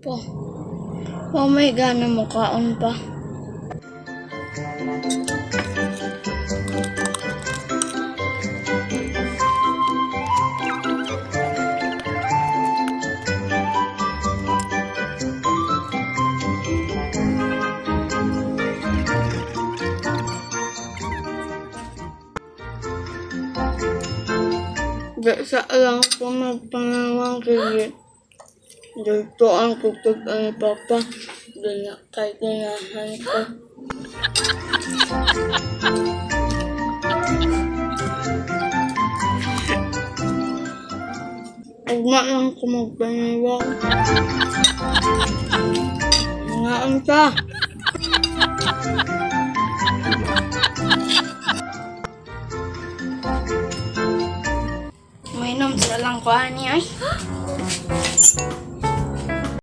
Pa. Wa may gana mokaon pa. Di sa lang ko magpanawang kay dito ang kutub ni Papa. Doon na kay ganahan ko. Ugma lang ko magpanawang. Nga ta.